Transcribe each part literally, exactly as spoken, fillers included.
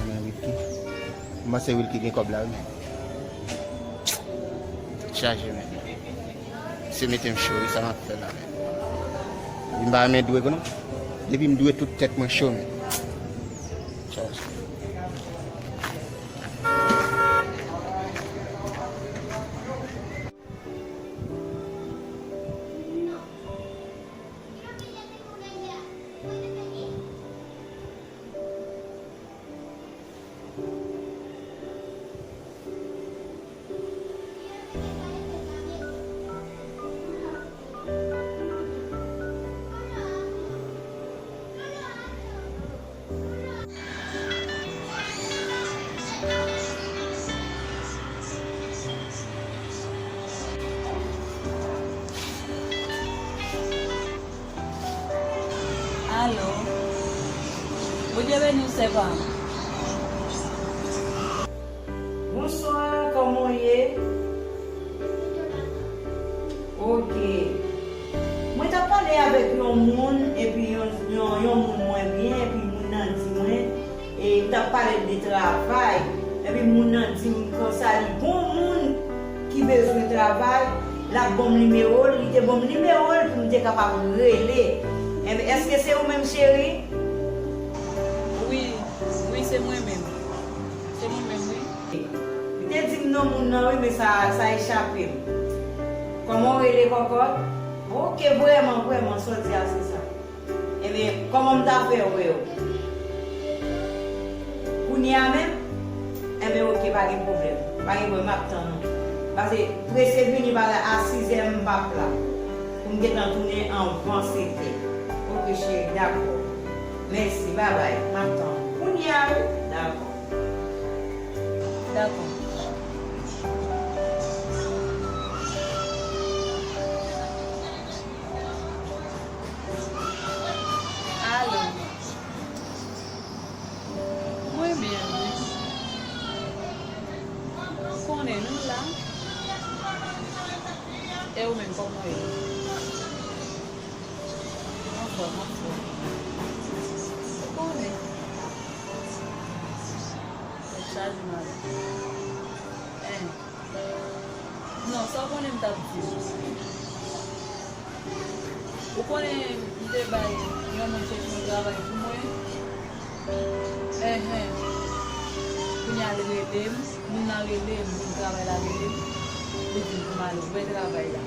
Men Wilky. M panse Wilky gen kòb la, wi, men. Tèt chaje, men. Se mete m cho, wi, sa m ap fè la, men. M pa renmen dwe, non. Depi m dwe, tout tèt mwen cho, men. Chaje. Alo. Bondye beni w, sè pa m. Bonswa, kòman w ye? Ok. Mwen t ap pale avèk yon moun, epi yon, yon, yon moun mwen byen, epi moun nan di mwen, e, m t ap pale de travay, epi moun nan di m konsa li gon moun ki bezwen travay, l ap ban m nimewo l, li te ban m nimewo l pou m te kapab rele. Enben, èske se ou menm, cheri? Wi, wi, se mwen menm. Se mwen menm, wi. Li te di m non moun nan, wi, men sa, sa echape m. Kòman w rele, kòkòt? Ok, vrèman, vrèman, sa w di a, se sa. Ebyen, kòman m ta fè wè w? Kounye a menm? Enben, ok, pa gen pwoblèm. Pa gen pwoblèm, m ap tann ou. Pase prese vini, paske a sizè m p ap la. Pou m gentan tounen anvan setè. Ok, cheri, dakò. Mèsi, babay. M ap tann ou. Kounye a, wi? Dakò. Dakò. Alo. Mwen byen, wi. Ou konnen, nou la. E ou menm, kòman w ye? Anfòm, anfòm. Ou konnen. Tèt chaje, madanm. En. Non, sa w konnen m t ap di w. Ou konnen m te bay yon moun chèche yon travay pou mwen? Enhen. Kounye a l rele m, moun nan rele m, moun travay la rele m. Li di m pou m al wè travay la.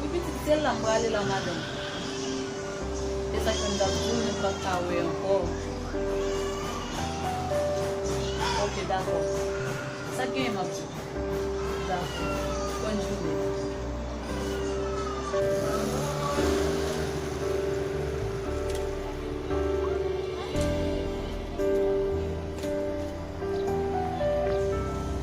Wi, pitit, se la m prale la, madanm. E sa k fè m t ap di w, men m p ap ka wè ankò. Ok, dakò. Sa k genyen m ap di w? Dakò. Bòn jounen.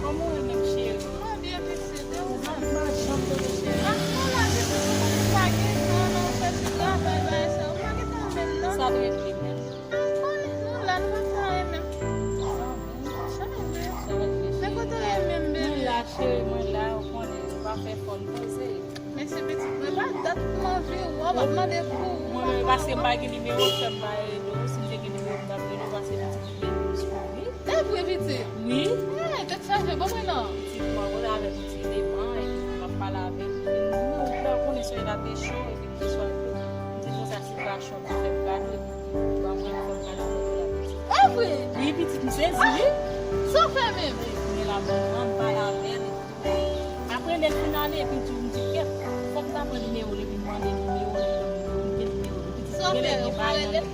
Kòman w ye menm, cheri? Mwen byen, pitit, e ou menm? M pa janm tande, cheri. A, m pa la, pitit, ou konnen m pa gen tan, non, fè ti travay, bagay sa yo. M pa gen tan menm, non. Sa t regle menm? A, m konnen, nou la, nou p ap fè anyen menm. Sa bon. Sa regle, cheri. Men kote w ye menm, bebe? Mwen la, cheri, mwen la, ou konnen, nou pa fè fò, nou poze. Mèsi pitit mwen, pa dat m anvi wè w, m ap mande pou ou. Mwen menm, paske m pa gen nimewo, fè m pa rele w. Si m te gen nimewo, m t ap rele w, paske pitit mwen byen plis pou wi. E vre, pitit? Wi. E, tèt chaje, ban mwen non. Pitit mwen, ou la avèk yon ti eleman, epi m ap pale avè l. Non, ou la konnen sou la te cho, epi m te swa tou. M te konsa sou la cho, m te fè m kado, epi ban mwen, fè m kado, mwen te la pitit. E vre? Wi, pitit, m sezi, wi. Sa w fè menm? Men la, ban mwen, m pale avè l, epi Apre lè l fin ale, epi tou m di kèt, fòk m ta pran nimewo l, epi m mande nimewo l, m gen nimewo l, epi di genlè gen bagay nan men l.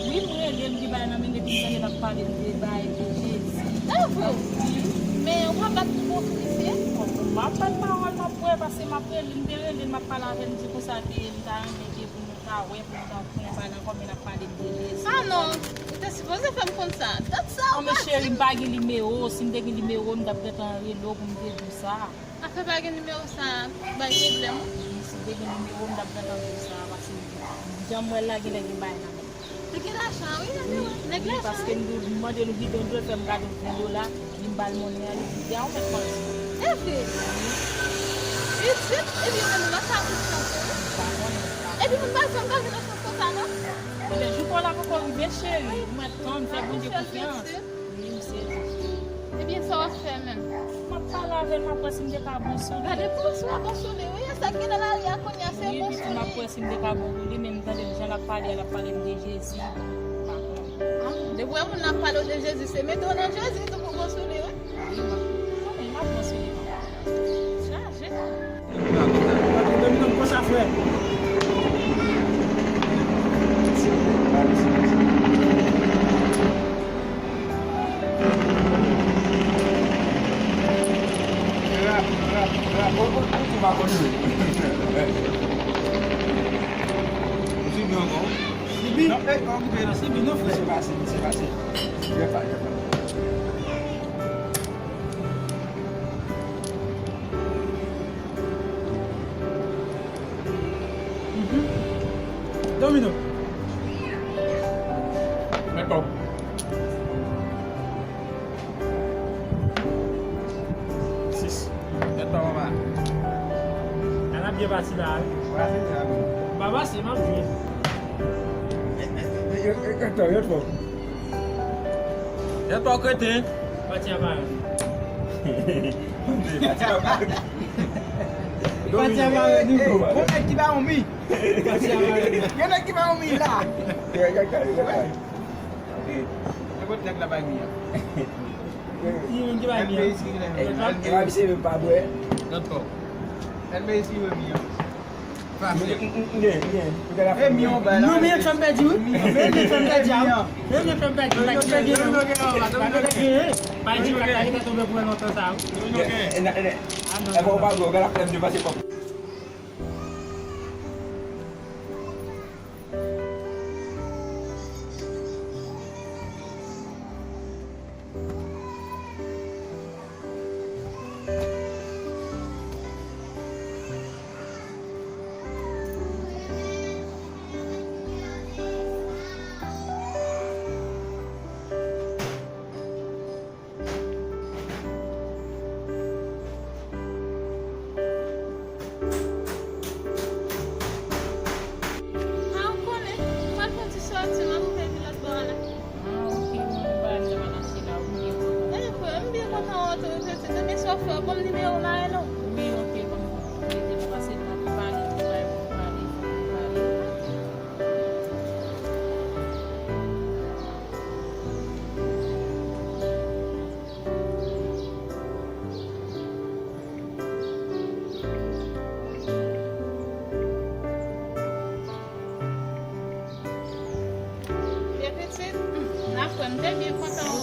Wi, m rele, m gen bagay nan men l, epi m tande l ap pale m de bagay de Jezi. E vre? Wi. Men ou pa bat pou kouri, mesye? Bon, m ap bat pawòl, m ap wè, paske m ap rele, m te rele l, m ap pale avè l, m di konsa ke m ta renmen ke pou nou ta wè, pou nou ta fè yon bagay ankò, men l ap pale m de Jezi. A non, ou te sipoze fè m konn sa. Dat sa ou pati. Bon, men cheri, m pa gen nimewo, si m te gen nimewo, m t ap gentan rele w pou m te di w sa. Afè pa gen nimewo sa bay pwoblèm wi. Wi, si te gen nimewo m t ap gentan di w sa, paske jan m wè l la genlè gen bagay nan men l. Li gen lajan wi, nèg lajan wi. Paske m di w, m mande l yon bidon dlo, l fè m kado ven dola, li m ba l monnen an, li di a ou mèt manti. E vre? Pitit, epi ou menm ou pa ka kout chans wi. M pa konnen, m pa konnen. Epi moun pa janm ka vin nan chans konsa non. Jou pa w la poko rive, cheri. Ou mèt tann, fè Bondye konfyans. Wi, m serye. Ebyen, sa w ap fè menm? M ap pale avè l, m ap wè si m te ka bon sou li. Gade, bon sou, bon sou li, wi, e sa k gen nan lari a kounye a, se bon sou li. Wi, pitit, m ap wè si m te ka bon pou li, men m tande jan l ap pale a, l ap pale m de Jezi. M pa konnen. Depi w wè moun nan ap pale w de Jezi, se mete w nan Jezi tou pou bon sou li, wi. Wi, m ap konnen, m ap bon sou li. Chaje. Domino, m konsa, frè. Sibi, non, frè. Mhm. Domino. Mèt pa w. Sis. Mèt pa w, papa. Ala byen pati la, wi. Papa, se m ap jwe. Yo, yo, yo, yo, yo, yo, Yè twa w kreten. Pati a parèt. Pati a parèt. Pati a parèt, nou. Bon, nèg ki ba yon mi. Pati a parèt. Gen nèg ki ba yon mi la. Nenpòt nèg la bay mi an. Ki menm ki bay mi an? E pa misye menm pa bwè. Nenpòt. L bay mi an. Non, men yo t fè m pèdi, wi. Men yo t fè m pèdi, wi. Men yo t fè m pèdi, wi. Bagay yo t fè m pèdi, wi. Bay di bagay yo t tonbe pou mwen lontan sa, wi. Ah, non, non, non. Ah, ou konnen, m pral fè ti sòti, m ap rive pi lòt bò a la. Ah, ok, mwen, m pa al nan mache la, ou byen kontan. Eh, frè, m byen kontan wè w tou, wi, pitit. Ebyen, sa w fè, ban m nimewo w, m a rele w. Wi, ok, ban m rete la, paske m ap pale, m pale, m pale, m pale. Byen pitit, n ap wè, m te byen kontan wè w.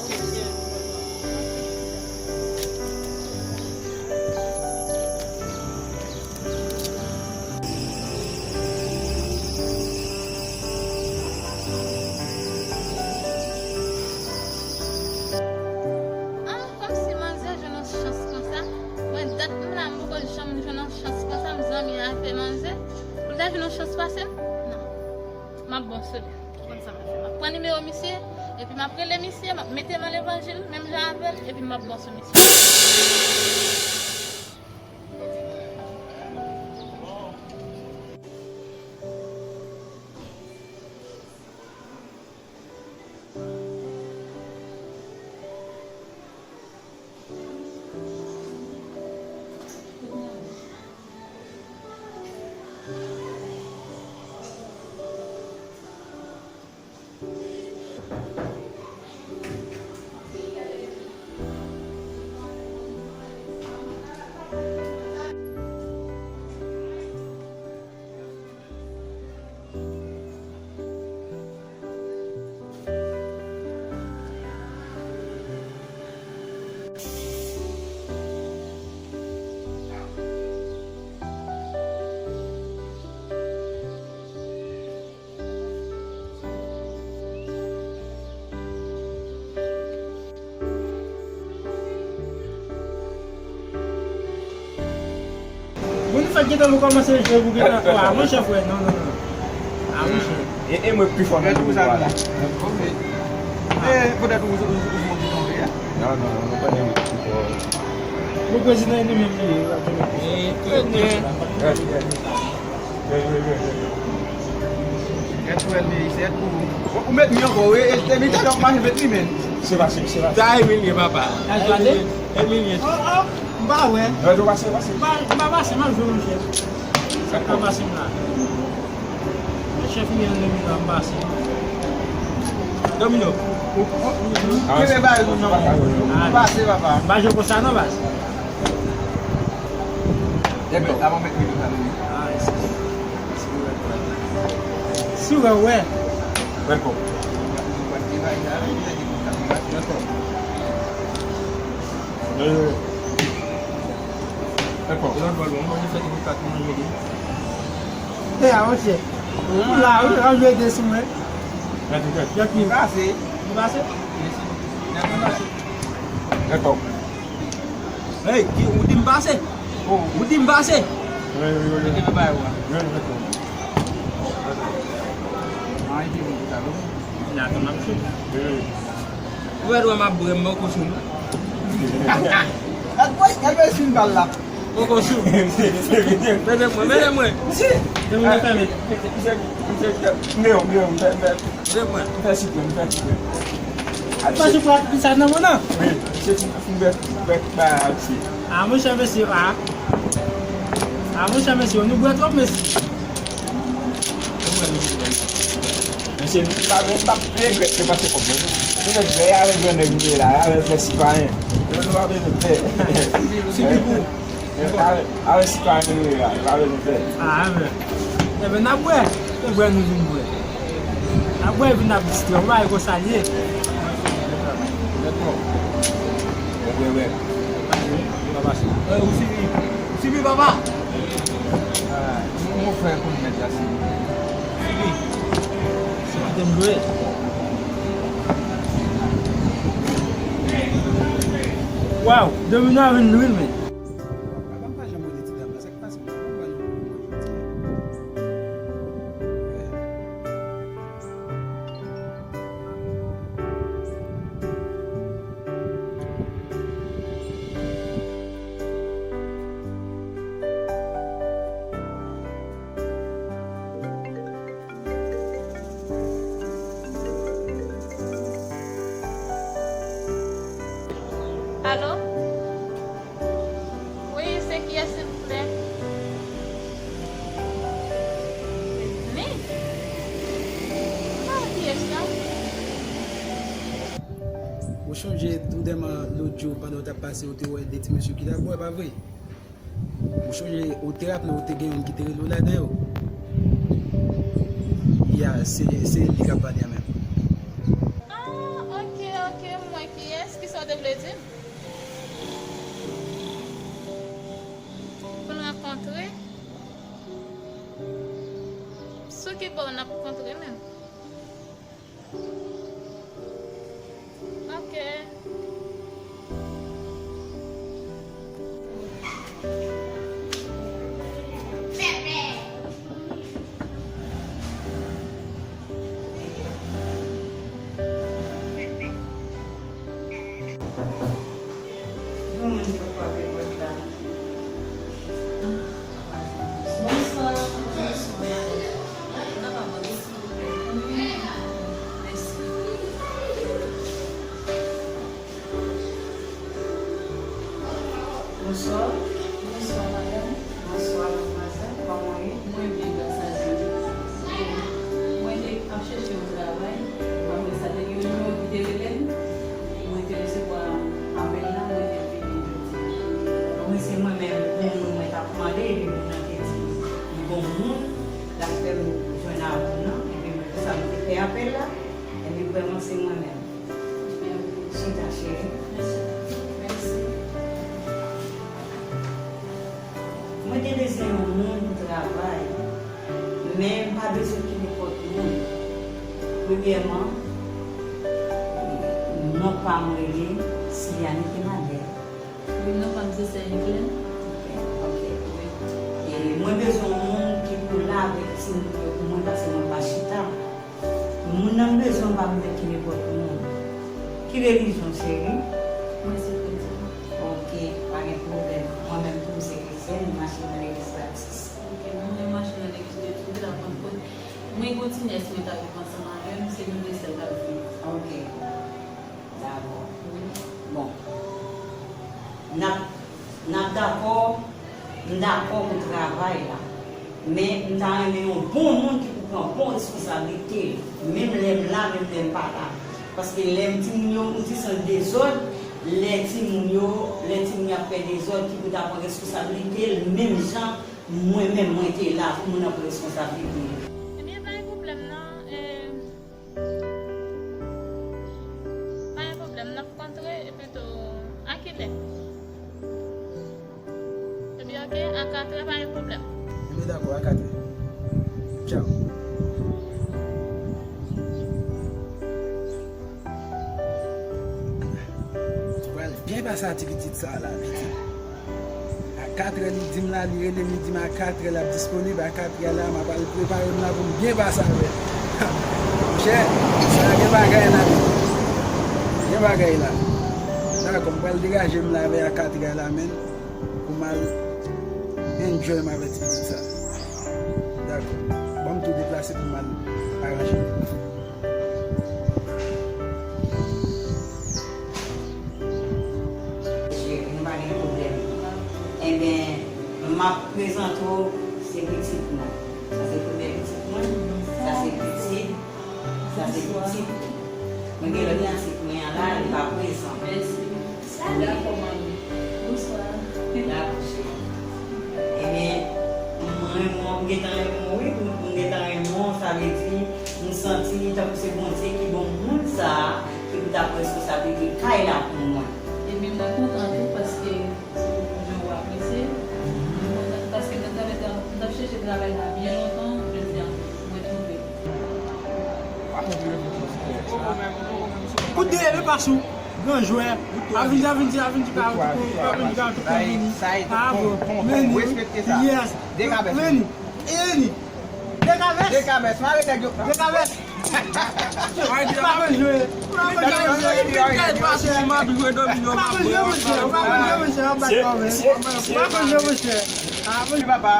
Ah, kòmsi manzè jwenn yon chans konsa. Mwen, dat m la, m poko janm jwenn yon chans konsa, m zanmi avè manzè. Pou l ta jwenn yon chans pase m? Non. M ap bon sou li. Ou konn sa m ap fè. M ap pran nimewo misye, epi m ap rele misye, m ap mete m an levanjil, menm jan avè l, epi m ap bon sou misye. Moun fèk gentan nou kòmanse jwe pou gentan. A, monchè, frè, non, non, non. A, monchè. E, e mwen pi fò nan tou sa la. Ok. E, poutèt ou, ou, ou, ou fè yon ti tonbe a? Non, non, non, nou konnen mwen pi fò. Bon, prezidan, e nou menm li ye, w ap jwe. E, kreten. Yes, yes. Yes, yes, yes, yes. Ou met mi ankò, wi. E, e, mi te ap mache met mi, men. Se pase, se pase. Sa Emilien, papa. Al gade. Emilien. Oh, oh, m pa wè. Lè w pase, pase. M pa, m pa pase, m ap jwe, monchè. Sa k pa pase m la? Chèf Emilien, Domino, m pase. Domino. Kenbe bagay, non. M pase, papa. M pa jwe konsa, non, baz. Dèbè, avan met mi konsa, non. Ah, esi. Si w wè, w wè. Dèkò. Dèkò. Dèkò. E a, monchè. Ou la, wi, w ap jwe de sou mwen. Mèt, mèt. Jacqueline. Li pase. Li pase? Dèkò. Hey, ki, ou di m pase? Oh. Ou di m pase? Wi, wi, wi, wi. Mete nan bay ou a. Wi, wi, wi. An, epi ou di sa, non? N a tann ap sou. Wi, wi. Ou wè dwa m ap bwè, m poko sou, non. Gad, gad, gad, gad, fin bal la. Poko sou. Mete mwen, mete mwen. Mete mwen, fèmen. Mete mwen. Mwen fè sipwen, mwen fè sipwen. Mwen fè sipwen ak pizza nan mwen nan. Wi, se ti, ti bèk, bèk, ba, ti. Ah, monchè, mesye, ah. Ah, monchè, mesye, nou bwè twòp, mesye. Mesye, nou pa, nou pa regrèt, se pase kòb mwen. Nou mèt veye avèk grandè nou ye la, avèk lè sitwayen. Nou pa bezwen pè. Sibi pou. Avèk sitwayen nou ye la, nou pa bezwen pè. Ah, men. Enben, n ap bwè. Se bwè nou vin bwè. N ap bwè, vin ap distrè. Ou pa wè konsa l ye. Dèkò. Wè, wè. Papa, si. Eh, ou sibi. Ou sibi, papa. Ah, mon, mon frè konn mèt la, sibi. Sibi. Se kite m jwe. Waw, domino a vin lwil, men. Papa m pa janm rele ti dam nan, sa k pase? Papa m pa janm rele ti dam nan. Alo? Wi, se kiyès, silvouplè? Ni? M pa wè kiyès la. Ou chonje tou dèman lòt jou pandan w t ap pase, ou te wè de ti mesye ki t ap bwè, pa vre? Ou chonje, ou te raple w te gen youn ki te rele w ladan yo? Ya, se, se li k ap pale a menm. Ah, ok, ok, m wè kiyès, kisa w te vle di m? Pou n rankontre? Sou ki bò n ap rankontre menm? Ok. Yon moun pou frape pòt la. Bonswa. Bonswa, madanm. Ou kapab antre, silvouplè? Wi. Mèsi. Bonswa. Bonswa, madanm. Bonswa, madmwazèl. Kòman w ye? Mwen byen, gras a Dye. Mwen te ap chèche yon travay. Apre sa, te gen yon nimewo ki te rele m. Mwen te resevwa apèl la, mwen te vini jodi a. Wi, se mwen menm, bon moun mwen t ap mande, epi moun nan te di li bon moun, l ap fè m jwenn avè w nan, epi mwen konsa mwen te fè apèl la, epi vrèman se mwen menm. Chita, cheri. Mèsi. Mèsi. Mwen te bezwen yon moun pou travay, men m pa bezwen ki nenpòt moun. Premyèman, non pa m rele Siliane Kemadè. Wi, non pa m se Sè Evlèn. Ok, ok. Wi. E mwen bezwen yon moun ki pou la avèk timoun yo pou mwen, paske mwen pa chita. Moun nan m bezwen, m pa bezwen ki nenpòt moun. Ki relijyon, cheri? Mwen se kretyen. Ok, pa gen pwoblèm. Mwen menm tou, m se kretyen, m mache nan legliz batis. Ok, mwen menm mache nan legliz de Dieu de la Pentecôte. Mwen Yon ti nès mwen t ap viv ansanm avè m, se nou de sèl k ap viv. Ok. Dakò. Bon. N ap, n ap dakò, m dakò pou travay la. Men m ta renmen yon bon moun ki pou pran bon responsablite l, menm lè m la, menm lè m pa la. Paske lè m timoun yo, m di se yon dezòd, lè timoun yo, lè timoun yo ap fè dezòd, ki pou ta pran responsablite l, menm jan mwen menm mwen te la pou moun nan pran responsablite l. Ebyen, pa gen pwoblèm non. Pa gen pwoblèm, n ap kontre epi tou, a kilè? Ebyen, oke, a katrè, pa gen pwoblèm. Ebyen, dakò, a katrè. Tchaw. Ou pral byen pase a ti pitit sa la, pitit. A katrè li di m la, li rele m, li di m a katrè l ap disponib, a katrè la m ap al prepare m la pou m byen pase avè l. Monchè, sa gen bagay la wi. Gen bagay la. Dakò, m pral degaje m la avè a katrè la menm pou m al enjoy m avè ti pitit sa. Dakò. Ban m tou deplase pou m al aranje m. Cheri, nou pa gen pwoblèm. Enben, m ap prezante w, se pitit mwen. Sa se premye pitit mwen. Sa se pitit. Sa se pitit mwen. Mwen gen lòt pitit mwen an la, li pa prezan. Mèsi. Dakò, manmi. Bonswa. Dakò, cheri. Ebyen, mwen, mwen, m gentan renmen w, wi, m gentan renmen w, sa vle di, m santi tankou se Bondye ki ban m moun sa a, ki pou ta pran responsablite kay la pou mwen. Ebyen, mwen kontan tou, paske se yon moun jan ou apresye. Mwen kontan tou, paske mwen t ap, mwen t ap chèche travay la byen lontan, jodi a, mwen twouve. Kout de, men pa sou. Gran jwè. Avindi, Avindi, Avindi ka, Avindi ka, Avindi ka vini. Ah bon. Meni. Yes. Meni. Eni. Dekavès. Dekavès. Mare nèg yo. Dekavès. Pa konn jwe. Pa konn jwe. Pa konn jwe, monchè. Pa konn jwe, monchè. Pa konn jwe, monchè. Ah, bon. Papa.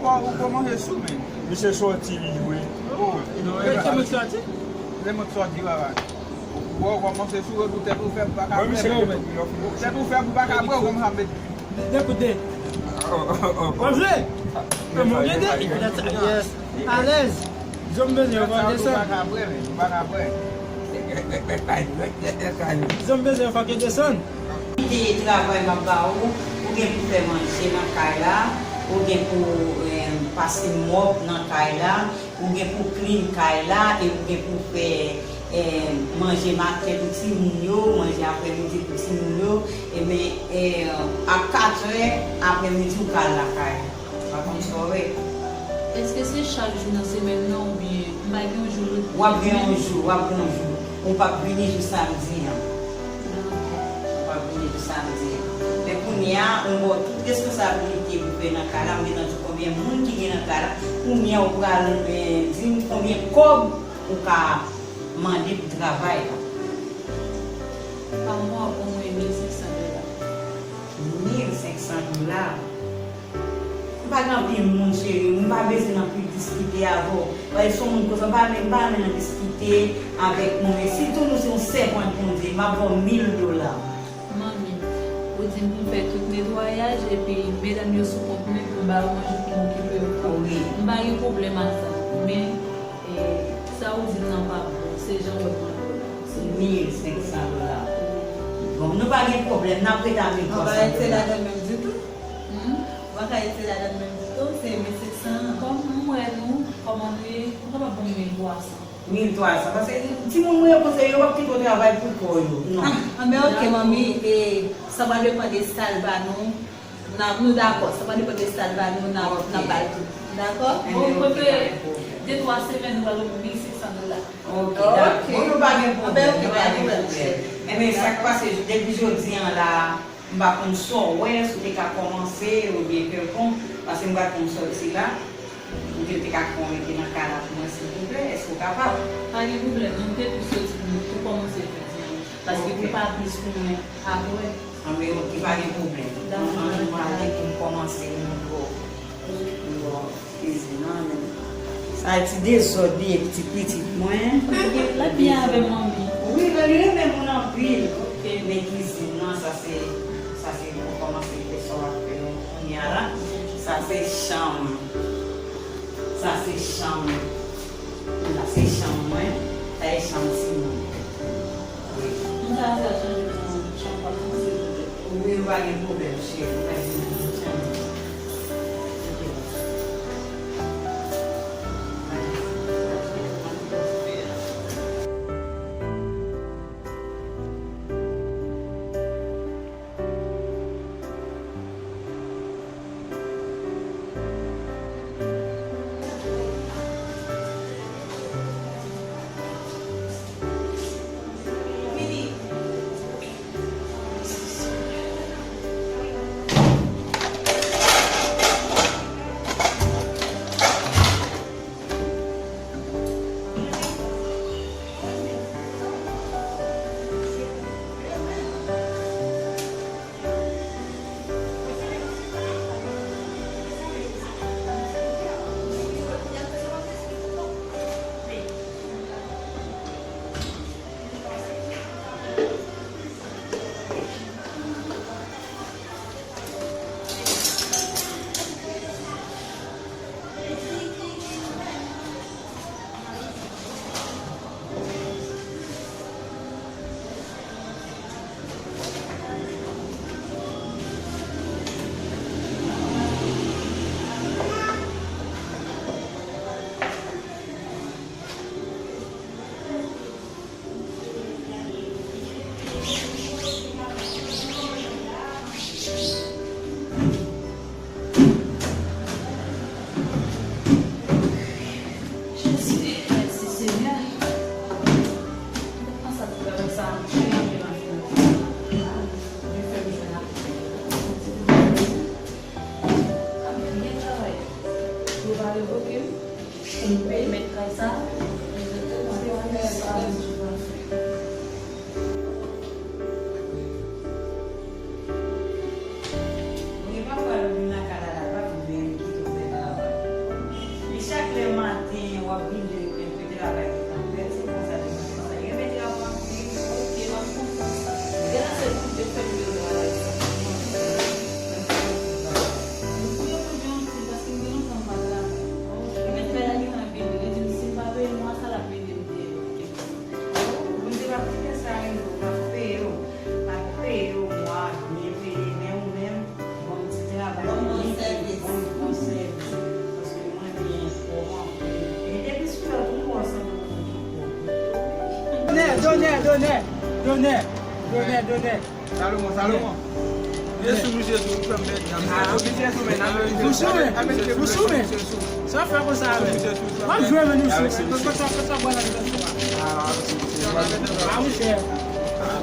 Ou kòmanse sou men. Misye sòti li jwe. Oh. Lè mwen sòti? Lè mwen sòti, papa. Bon, kòmanse sou yo, tèt ou fèb, ou pa ka bwè. Tèt ou fèb, ou pa ka bwè, ou kòmanse ap met. De kout de. W ap jwe? Kòman w gen de? Yes. Alèz. Zòn bezwen yo pa desann. Ou pa ka bwè, men, ou pa ka bwè. Zòn bezwen yo fòk yo desann. Kantite travay m ap ba ou, ou gen pou fè manje nan kay la, ou gen pou pase mòb nan kay la, ou gen pou clean kay la, e ou gen pou fè manje maten pou timoun yo, manje aprèmidi pou timoun yo, ebyen, a katrè aprèmidi ou ka al lakay. Pa konn sa w wè. Èske se chak jou nan semèn nan oubyen m pa gen yon jou repo? W ap gen yon jou, w ap gen yon jou. Ou p ap vini jou samdi an. Ou p ap vini jou samdi an. Men kounye a, m ba w tout responsabilite pou fè nan kay la, m gentan di w konbyen moun ki gen nan kay la. Kounye a, ou pral di m konbyen kòb ou ka mande pou travay la. Pa mwa, ou mwen mil senk san dola. Mil senk san dola? M pa gen anpil moun, cheri, m pa bezwen anpil diskite avè w. Paske se yon moun konsa, m pa renmen, m pa renmen nan diskite avèk moun. E sitou nou se yon sèvant Bondye, m ap ba w mil dola. Manmi, ou di m pou m fè tout netwayaj, epi medam yo sou kont mwen pou m ba yo manje, pou m okipe yo. Wi. M pa gen pwoblèm ak sa. Men, e, sa ou di m nan pa bon, se jan w wè m ap wè w la. Mil senk san dola. Bon, nou pa gen pwoblèm, n ap rete a mil twa san dola. Ou pa ete ladan l menm ditou? Hmm? Ou pa ka ete ladan l menm ditou, se mil senk san an. Kòm m wè nou, kòman nou ye, ou kapab ban m mil twa san. Mil twa san, paske timoun mwen yo konsa, yo p ap kite w travay pou kò yo, non. Ah, anben, oke, manmi, e, sa va depann de sa l ba nou. N ap, nou dakò, sa va depann de sa l ba nou, n ap, n ap ba l tou. Dakò? Bon, m prefere de twa semèn, nou pral ban mwen mil senk san dola. Ok, dakò. Bon, nou pa gen pwoblèm, nou pa gen pwoblèm. Enben, sa k pase, depi jodi a la, m pa konn sa w wè, si w te ka kòmanse, oubyen kèlkonk, paske m pa konn sa w di la, ou te, te ka kòmanse nan kay la pou mwen, silvouplè, èske w kapab? Pa gen pwoblèm, non, m te tou soti pou nou tou kòmanse jodi a, paske pou pa plis pou mwen apre. Anben, oke, pa gen pwoblèm. Ann, ann nou ale pou m kòmanse, nou pran, nou pran plezi nan men. Ay, ti dezòd li ye, pitit, pitit mwen. Li byen avè manmi. Wi, men li renmen moun anpil. Ok. Men kizin nan, sa se, sa se pou kòmanse fè sa w ap fè yo kounye a la. Sa se chanm. Sa se chanm. Sa se chanm mwen. Sa se chanm timoun. Wi. M ta sa chanje pou chanm pa pou silvouplè. Wi, pa gen pwoblèm, cheri. Pa gen pwoblèm. Jezi, mèsi Senyè. Mwen pa sa pou travay sa, mwen chèche mwen fè. Dife m jwenn la. Ap byen travay. Yo pa revoke m. Pou m peye mèt kay sa. Mwen pa pral vin lakay la, la pa vin men kite w fè travay. E chak lè maten w ap vin de travay ki t ap fèt, se konsa li fè sa. Li renmen travay anpil. Ok, m ap konprann sa. Gen la sèl pou te fè m yo travay sa. M priye Bondye anpil paske m gen lontan m pa travay. Li mèt fè la li anpil. Li di m si m pa peye mwa sa, l ap mete m deyò. Bondye p ap kite sa rive w, m ap peye w. M ap peye w mwa, byen peye, men ou menm, ban m ti travay, ban m bon sèvis. Ban m bon sèvis. Paske mwen byen fò, mwen byen. E depi sou lòt, ou wè w sanble yon moun ki pòv. Donè, donè, donè, donè, donè, donè. Salomon, Salomon. Jezi, Jezi, ou fè m pèdi. Ou sou men, ou sou men. Sa fè konsa, men. W ap jwe, men nou sou men. Konsa, konsa, bwè nan. Ah, monchè. Ah,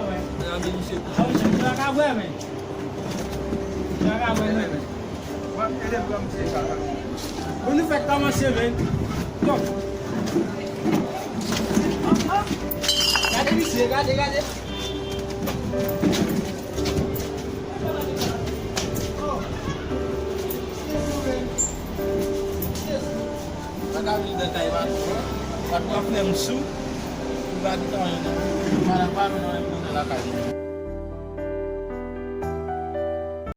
wè. Ah, monchè, nou pa ka bwè, men. Nou pa ka bwè, men. Bon, nou fèk kòmanse, men. Yo. Gade misye, gade, gade. Paka vin nan kay patwon an. Patwon an fè m sou. Li pa di anyen non. Li pa la, pa nan yon kote lakay li.